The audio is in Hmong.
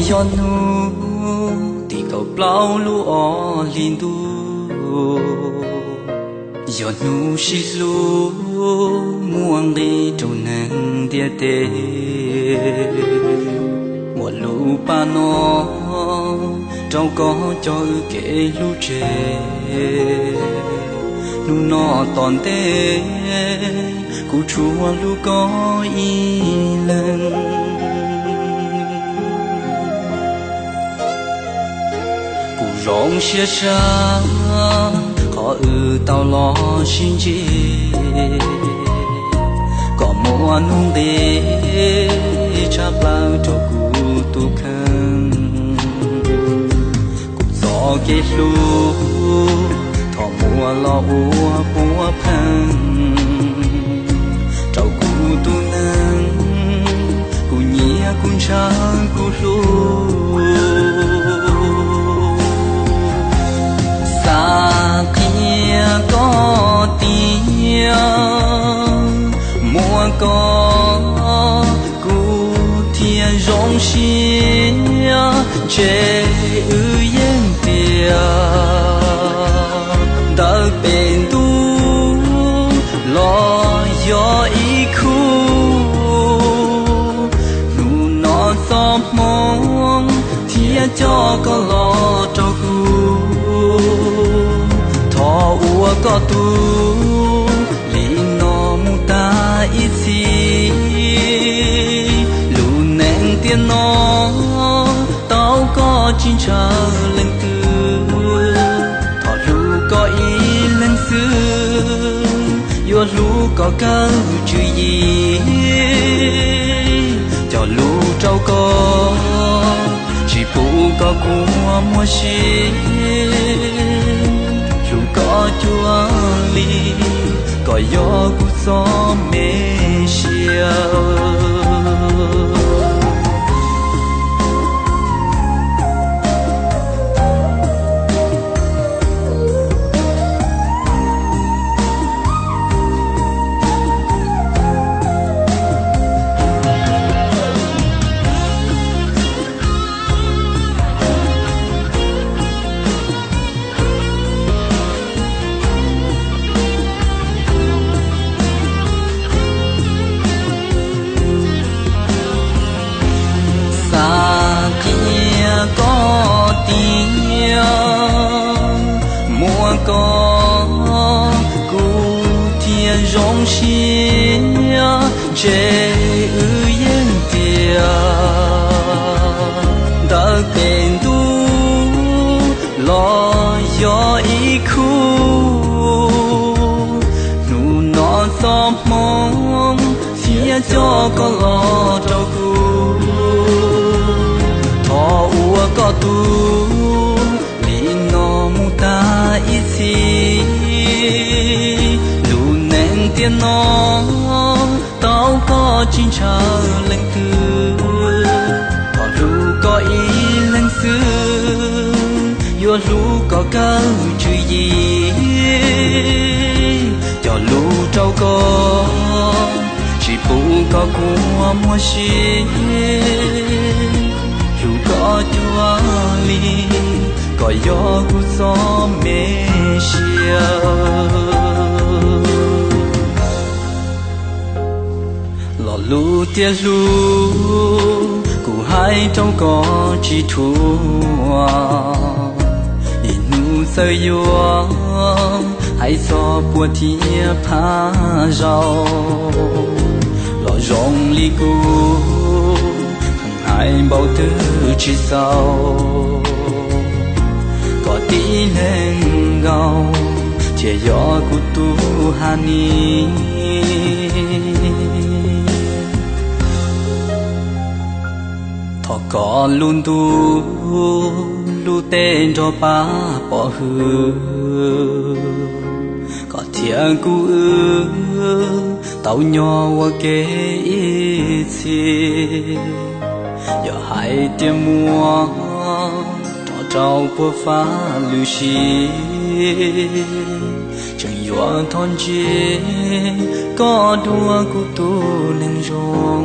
Yog hnub tim kaum plaub lub ob hlis ntuj, yog hnub sib hlub muaj nqis rau neeg ntiaj teb. Muaj lub paj no rau koj coj wb kev hlub tseg. Hnub no tom ntej kuv tsuas hlub koj ib leeg. Kuv zoo siab sab qhov wb tau los sib ntsib, kom muaj hnub nqis tshaj plaws rau kuv tus kheej. Kuv txoj kev hlub thaum muaj los ua puav pheej rau kuv tus neeg, kuv nyiam kuv ntshaw kuv hlub. Xav qhia koj tias muaj koj kuv thiaj zoo siab, ntshe wb yeej tias ntawm peb ntuj los yog ib khub. Hnub no txoj hmoov thiaj coj koj los rau kuv. Thov ua koj tug li no mus tas ib txhis. Lub neej tiam no tau koj tsis ntshaw leej twg. Thov hlub koj ib leeg xwb, yuav hlub koj kawg tswv yim. Cog lus rau koj, tsis pub koj kua muag sim. Hlub koj cuag li koj yog kuv txoj me sia. Xav qhia koj tias muaj koj kuv thiaj zoo siab, ntshe wb yeej tias ntawm peb ntuj los yog ib khub. Hnub no txoj hmoov thiaj coj koj los rau kuv. Thov ua koj tug li no mus tas ib txhis. Lub neej tiam no tau koj tsis ntshaw leej twg. Thov hlub koj ib leeg xwb, yuav hlub koj kawg tswv yim. Cog lus rau koj, tsis pub koj kua muag sim. Hlub koj cuag li koj yog kuv txoj me sia. Lo lus tias hlub kuv hais rau koj tsis dhuav. Ib hnub txawm yuav hais txog puas thiab phaj zaus, los zoo li kuv hais npaum twg tsis txaus. Koj tib leeg nkaus thiaj yog kuv tus ha ni. Thov koj lub ntuj lub teb nrog pab pov hwm, kom thiab kuv wb tau nyob ua ke ib txhis. Yog hais tias muaj rov rau puas faj lwm sim, tseem yuav thov ntsib koj dua kuv tus neeg zoo.